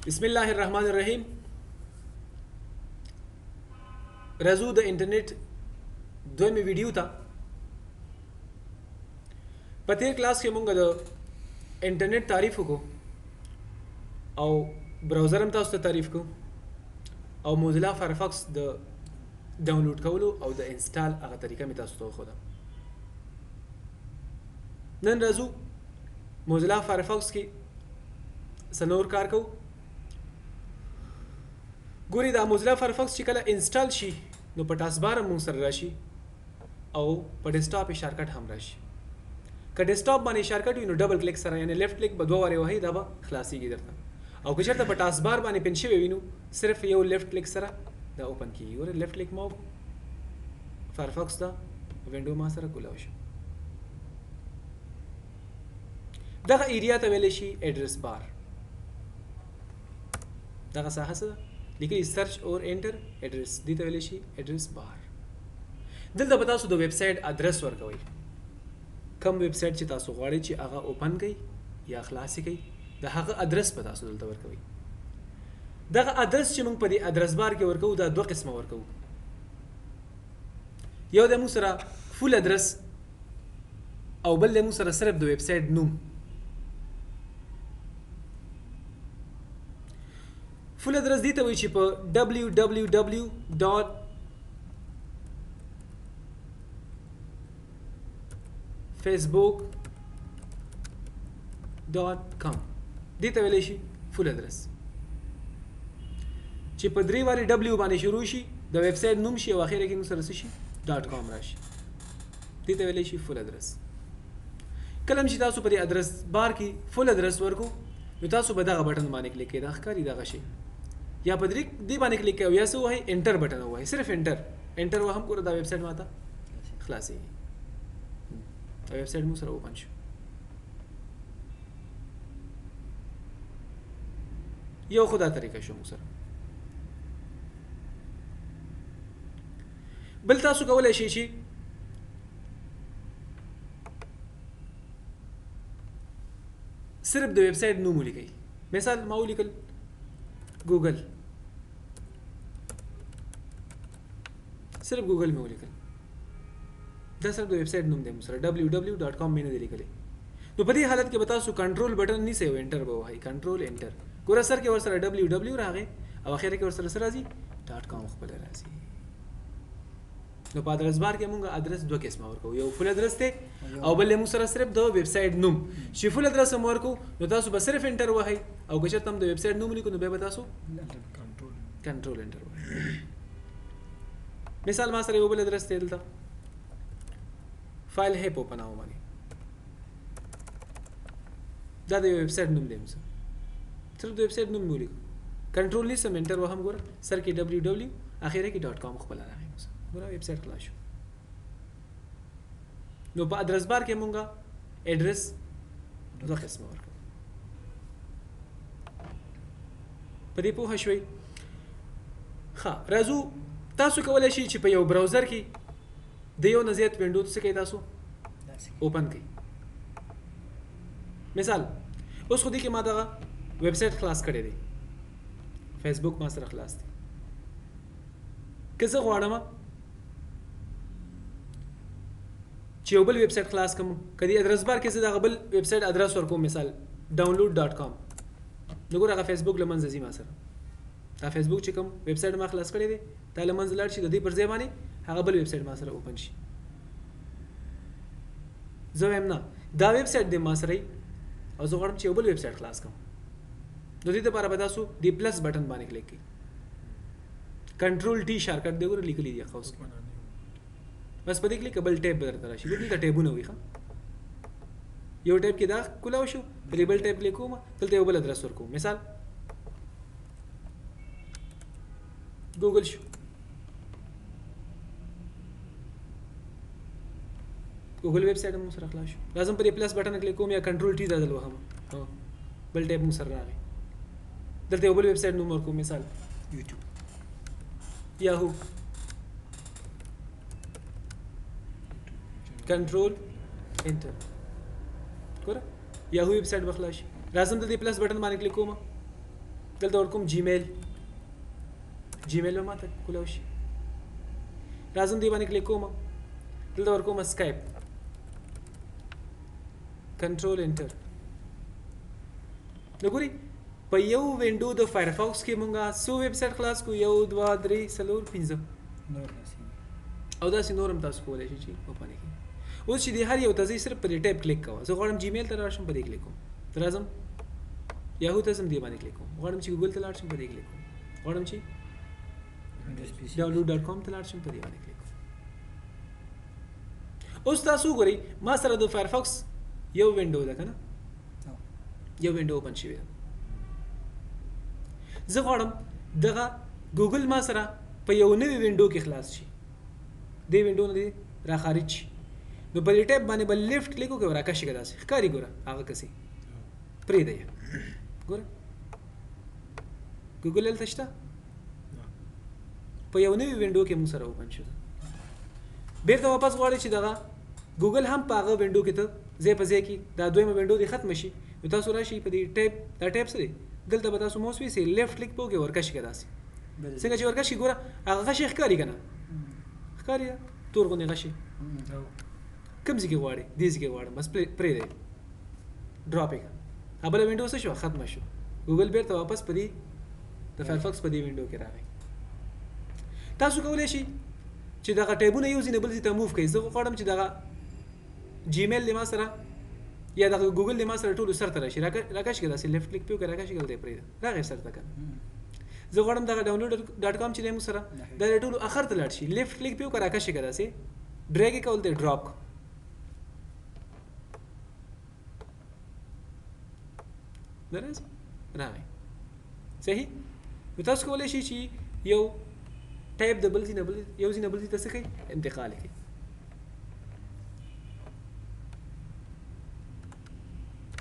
بسم الله الرحمن الرحیم. راځو د انټرنیټ دویمې ویډیو ته. په تیر کلاس کې مونږ د انټرنیټ تعریف وکړو او براوزر هم تاسو ته تعریف کو او موزیلا فایرفاکس د ډاونلوډ کولو او د انسټال هغه طریقه مې تاسو ته وښوده. نن راځو موزیلا فایرفاکس کې څلور کار کوو. ګوري دا موزیلا فایرفاکس چې کله انسټال شي نو په ټاسک بار هم موږ سره راشي او په ډیسکټاپ یې شارټکټ هم راشي. که ډیسکټاپ باندې شارټکټ وي نو ډبل کلیک سره یعنی لیفټ کلیک به دوه وارې وهي دا به خلاصیږي درته، او که چېرته په ټاسک بار باندې پن شوی وي نو صرف یو لیفټ کلیک سره دا اوپن کیږي. ګوره لیفټ کلیک ما وکړو، فایرفاکس دا وینډو ما سره کولاو شو. دغه ایریا ته ویلی شي ایډریس بار. دغه ساحه څه ده؟ لیکلي سرچ اور انټر ایډریس، دې ته ویلی شي ایډریس بار. دلته به تاسو د ویب سایټ ادرس ورکوئ، کوم ویب سایټ چې تاسو غواړئ چې هغه اوپن کړئ یا خلاص کړئ د هغه ادرس به تاسو دلته ورکوئ. دغه ادرس چې موږ په دې ادرس بار کې ورکوو دا دوه قسمه ورکوو. یو د موږ سره فول ادرس او بل د موږ سره صرف د ویب سایټ نوم. فول ادرس دې ته وایي چې په www.facebook.com دې ته ویلی شي فول ادرس، چې په درې وارې W باندې شروع شي د ویب سایټ نوم شي او اخره کې موږ سره څه شي ډاټ کام راشي، دې ته ویلی شي فول ادرس. کله چې تاسو په دې ادرس بار کې فول ادرس ورکو نو تاسو به دغه بټن باندې کلیک کړئ، دا ښکاري دغه شی، یا په درې دې باندې کلیک کړئ او یا څه ووهئ انټر بټن ووهئ، صرف انټر انټر وهم ګوره دا ویب سایټ ماته خلاصېږي. دا ویب سایټ موږ سره اوپن شو. یو خو دا طریقه شو موږ سره. بل تاسو کولی شئ چې صرف د ویب سایټ نوم ولیکئ. مثال ما ولیکل ګوګل، صرف ګوګل مې ولیکل، دا صرف د ویب سایټ نوم دی موږ سره www.com مې نه دی لیکلی. نو په دې حالت کې به تاسو کنټرول بټن نیسئ او انټر به ووهئ، کنټرول انټر. ګوره سر کې ورسره www راغی او اخر کې ورسره څه راځي ډاټ کام خپله راځي. نو په ادرس بار کې موږ ادرس دوه قسمه ورکوو، یو فول ادرس دی او بل موږ سره صرف د ویب سایټ نوم. چې فول ادرس هم ورکو نو تاسو به صرف انټر وهئ، او که چېرته هم د ویب سایټ نوم ولیکو نو بیا به تاسو کنټرول انټر وهئ. مثال ما سره یو بل ادرس دی دلته فایل هیپو په نامه باندې، دا د یو ویب سایټ نوم دی، موږ صرف د ویب سایټ نوم مې ولیکو، کنټرول نیسم انټر وهم، ګوره سر کې ww اخره کې ډاټ کام خپله راغی، ګوره ویب سایټ خلاص شو. نو په ادرس بار کې مونږه ایډرس دوه قسمه ورکوو. په دې پوه شوئ؟ ښه راځو. تاسو کولی شئ چې په یو براوزر کې د یو نه زیات وینډو څه کوئ تاسو اوپن کړئ. مثال اوس خو دې کې ما دغه ویب سایټ خلاص کړی دی، فیسبوک ما سره خلاص دی. که زه غواړم چې یو بل ویب سایټ خلاص کړم، که دې ادرس بار کې زه دغه بل ویب سایټ ادرس ورکوم، مثال download.com، نو ګوره هغه فیسبوک له منځه ځي ما سره. دا فیسبوک چې کوم ویب سایټ ما خلاص کړی دی دا له منځه لاړ شي، د دې پر ځای باندې هغه بل ویب سایټ ما سره اوپن شي. زه وایم نه، دا ویب سایټ دی ما سره او زه غواړم چې یو بل ویب سایټ خلاص کړم. نو دې لپاره به تاسو د پلس بټن باندې کلیک کړئ، کنټرول ټي شارټکټ دی، ګوره لیکلی دی قوس کې، بس په دې کلیک بل ټیب به درته راشي. ګوره دلته ټیبونه وي، ښه یو ټیب کې دا کولاو شو، په دې بل ټیب کلیک کوم، دلته یو بل ادرس ورکوم، مثال ګوګل شو، ګوګل ویب سایټ مو سره خلاص شو. لازم په دې پلس بټن کلیک کوم یا کنټرول ټي دا ځل وهم، بل ټیب مو سره راغی. دلته یو بل ویب سایټ نوم ورکوم، مثال یوټیوب، یاهو، کنټرول انټر، ګوره یاهو ویب سایټ به خلاص شي. راځم د دې پلس بټن باندې کلیک کوم، دلته ورکوم جیمیل، جیمیل به ماته کولاو شي. راځم دې باندې کلیک کوم، دلته ورکوم سکایپ، کنټرول انټر. نو ګوري په یو وینډو د فایرفاکس کې مونږه څو ویب سایټ خلاص کو، 1 2 3 4 5 نور داسې او داسې نور هم تاسو کولی شئ چې اوپن کړئ. اوس چې د هر یو ته ځئ صرف په دې ټیپ کلیک کوه. زه غواړم جیمیل ته لاړ شم، په دې کلیک کوم. ته راځم یاهو ته ځم، دې باندې کلیک کوم. غواړم چې ګوګل ته لاړ شم، په دې کلیک کوم. غواړم چې download.com ته لاړ شم، په دې باندې کلیک کوم. اوس تاسو وګورئ ما سره د فایرفاکس یو وینډو ده که نه، یو وینډو اوپن شوې ده. زه غواړم دغه ګوګل ما سره په یو نوي وینډو کې خلاص شي، دې وینډو نه دې را خارج شي. نو په دې ټیب باندې به لیفټ کلیک وکړې، راکش کړه، داسې ښکاري. ګوره هغه کسې پرېږده یې، ګوره ګوګل هلته شته په یو نوي وینډو کې موږ سره اوپن شو. بیرته واپس غواړي چې دغه ګوګل هم په هغه وینډو کې ته ځای په ځای کې دا دویمه وینډو دې ختمه شي. نو تاسو راشئ په دې ټیب، دا ټیب څه دی، دلته به تاسو موس ویسئ، لیفټ کلیک په وکړئ، ورکش کړه داسې. څنګه چې ورکش کړي ګوره هغه غشی ښکاري که نه، ښکاري ده تور غوندې غشی. کوم ځای کې غواړې؟ دې ځای کې غواړم، بس پرېږده یې، ډراپ یې کړه. هغه بله وینډو څه شوه؟ ختمه شوه. ګوګل بیرته واپس په دې د فایرفاکس په دې وینډو کې راغی. تاسو کولی شئ چې دغه ټیبونه یو ځای نه بل ځای ته موو کړئ. زه غواړم چې دغه جیمیل دې ما سره یا دغه ګوګل دې ما سره ټولو سر ته راشي. راکش کړه داسې، لیفټ کلیک پې وکړه، راکش کړه، دلته یې پرېږده، راغی سر ته که نه. زه غواړم دغه download.com چې دی موږ سره دا د ټولو اخر ته لاړ شي، لیفټ کلیک پې وکړه، راکش کړه داسې، ډریګ یې کول دی، ډراپ کړه. نه راځي؟ راغی. صحیح؟ نو تاسو کولی شئ چې یو ټایپ د بل ځای نه بل یو ځای نه بل ځای ته څه کوئ؟ انتقال کوئ.